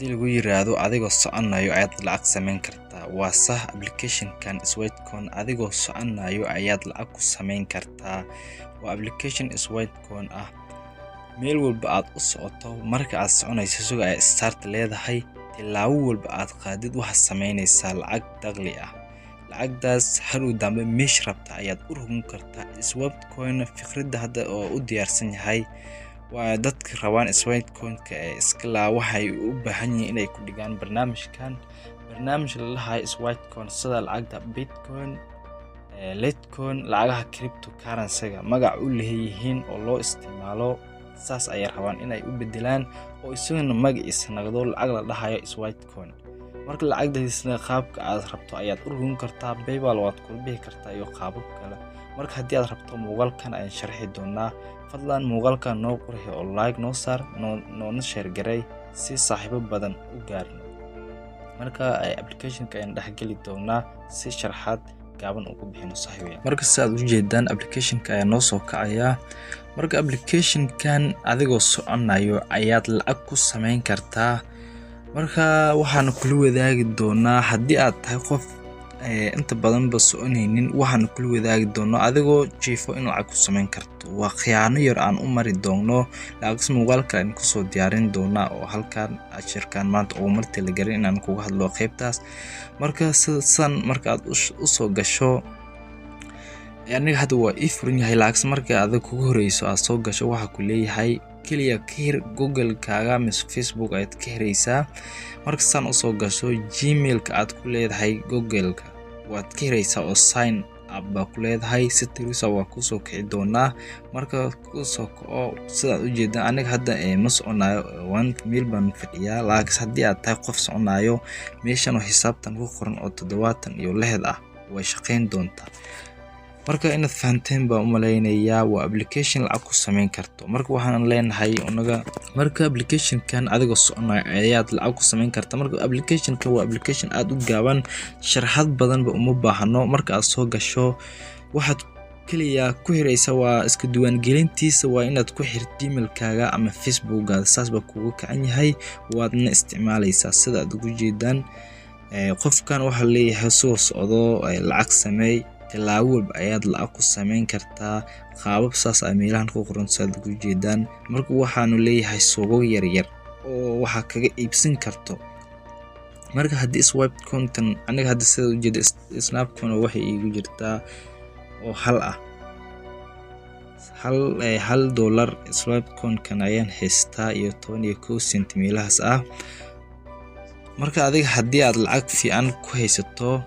Haddii lagu yiraahdo adigoo soconayo ayaad lacag samayn kartaa, waa sax. Application-kan Sweatcoin adigoo soconayo ayaad lacag ku samayn kartaa. Waa application Sweatcoin ah. Meel walba aad u socoto, marka aad soconayso suga ay start leedahay, tilaabo walba aad qaadid waxaad samaynaysaa lacag dakhli ah. Lacagtaas hadhow dambe meesha rabta ayaad u rogan kartaa. Sweatcoin fikradda hadda oo u diyaarsan yahay waa dadka rabaan Sweatcoin-ka ee iska laa waxay u baahan yihiin inay ku dhigaan barnaamijkan, barnaamij la dhahayo Sweatcoin, sida lacagta Bitcoin, Litecoin, lacagaha cryptocurrency-ga magac u leeyihiin oo loo isticmaalo, saas ayay rabaan inay u bedelaan oo isaguna magaciisa noqdo lacag la dhahayo Sweatcoin. Marka lacagtaasna qaabka aad rabto ayaad u rogan kartaa, PayPal waad kula bixi kartaa iyo qaabab kale. Marka haddii aad rabto, muuqaalkan ayaan sharxi doonaa. Fadlan muuqaalkan noo qurxi oo like noo saar, noona share garay si saaxiibo badan u gaarno. Marka application-ka ayaan dhex geli doonaa si sharxaad gaaban ugu bixino, saaxiibayaal. Marka si aad u jeedaan, application-ka ayaa noo soo kacayaa. Marka application-kan adigoo soconayo ayaad lacag ku samayn kartaa. Marka waxaan kula wadaagi doonaa, haddii aad tahay qof inta badanba soconaynin, waxaan kula wadaagi doonaa adigoo jiifo in lacag ku samayn karto. Waa khiyaano yar aan u mari doono, laakiin muuqaal kale ayaan kusoo diyaarin doonaa oo halkan cashirkan maanta uguma talagalin inaan kuga hadlo qaybtaas. Marka sidan marka aad usoo gasho, aniga hadda waa ii furan yahay, laakiin marka adag kugu horeyso aad soo gasho, waxaa ku leeyahay keliya ka hir Google-kaaga mise Facebook ayaad ka hiraysaa. Marka saan usoo gasho, Gmail-ka aad ku leedahay Google-ka waad ka hiraysaa oo sign up baa ku leedahay. Si tirisa waa kusoo kici doonaa. Marka kusoo kaco, sidaad ujeedaan, aniga hadda ma soconayo, waan meel baan fadhiyaa. Laakiin haddii aad tahay qof soconayo, meeshan oo xisaabtan ku qoran oo 76 ah way shaqeyn doontaa. Marka inaad fahanteen baan u malaynayaa. Waa application lacag ku sameyn karto. Marka waxaan leenahay unaga, marka applicationkan adigoo soconayo ayaad lacag ku sameyn karta. Marka applicationka waa application aada u gaaban, sharaxaad badanba uma baahno. Marka aad soo gasho, waxaad keliya ku xiraysa waa iska diiwaangelintiisa, waa inaad ku xirto Gmailkaaga ama Facebookaaga. Saas baa kugu kacan yahay, waadna isticmaaleysaa. Sida aad ugu jeedaan, qofkan waxaa leeyahay soo socdo lacag sameey, tilaabo walba ayaad lacag ku sameyn kartaa. Qaabab saas a meelahan ku qoran, saad ugu jeedaan. Marka waxaanu leeyahay suugo yaryar oo waxaa kaga iibsan karto. Marka haddii Sweatcoin-kan, aniga hadda sida ujeeda, Sweatcoin waxay iigu jirtaa oo hal ah, hal dollar Sweatcoin-kan ayaan haystaa iyo 11 cent meelahaas ah. Marka adiga haddii aad lacag fiican ku haysato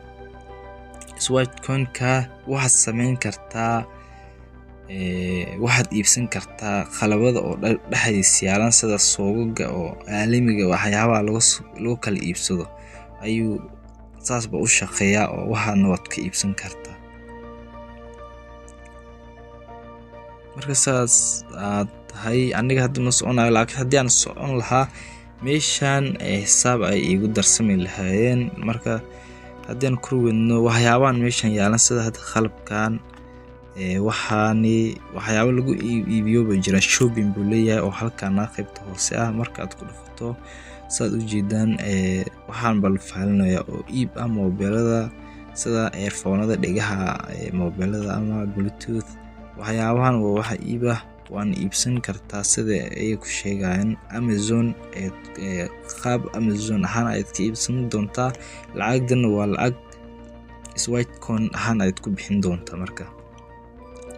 Sweatcoin-ka, waxaad sameyn kartaa, waxaad iibsan kartaa qalabada oo dhexdiis yaalan, sida suugaga oo caalamiga, waxyaabaha lagu kala iibsado ayuu saas ba u shaqeeyaa oo waxaadna waad ka iibsan kartaa. Marka saas aad tahay, aniga hadda ma soconayo, laakiin haddii aan socon lahaa, meeshan xisaab ay iigu darsami lahaayeen. Marka haddii aan kor wadno, waxyaabahan meeshan yaalan, sida hadda qalabkan, waxaani waxyaabo lagu iibiyo ba jira. Shopping buu leeyahay oo halkana qaybta hoose ah. Marka aad ku dhufato, saad ujeedaan, waxaan baa la faalinaya oo iib ah, mobilada sida earphone-ada, dhegaha mobilada ama Bluetooth. Waxyaabahan waa waxa iib ah, waana iibsan kartaa sida ay ku sheegayaan. Amazon, qaab Amazon ahaan ayaad ka iibsan doontaa, lacagdana waa lacag Sweatcoin ahaan ayaad ku bixin doontaa.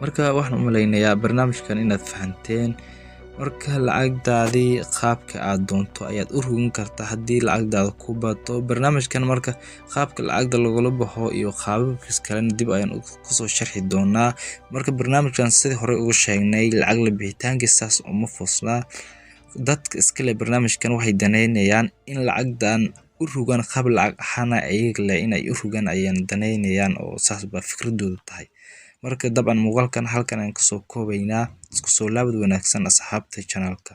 Marka waxaan u malaynayaa barnaamijkan inaad fahanteen. Marka lacagdaadii qaabka aad doonto ayaad u rogan kartaa haddii lacagdaada ku bato barnaamijkan. Marka qaabka lacagda lagula baxo iyo qaababkiis kalena dib ayaan kusoo sharxi doonaa. Marka barnaamijkan, sidii hore ugu sheegnay, lacag la bixitaankiis saas uma fusnaa. Dadka iskale barnaamijkan waxay daneynayaan in lacagdan u rogaan qaab lacag ahaana, ayaga leh inay u rogaan ayaan daneynayaan oo saas baa fikradooda tahay. Marka dabcan muuqaalkan halkan ayaan kasoo koobaynaa. Isku soo laabad wanaagsan, asxaabta channelka.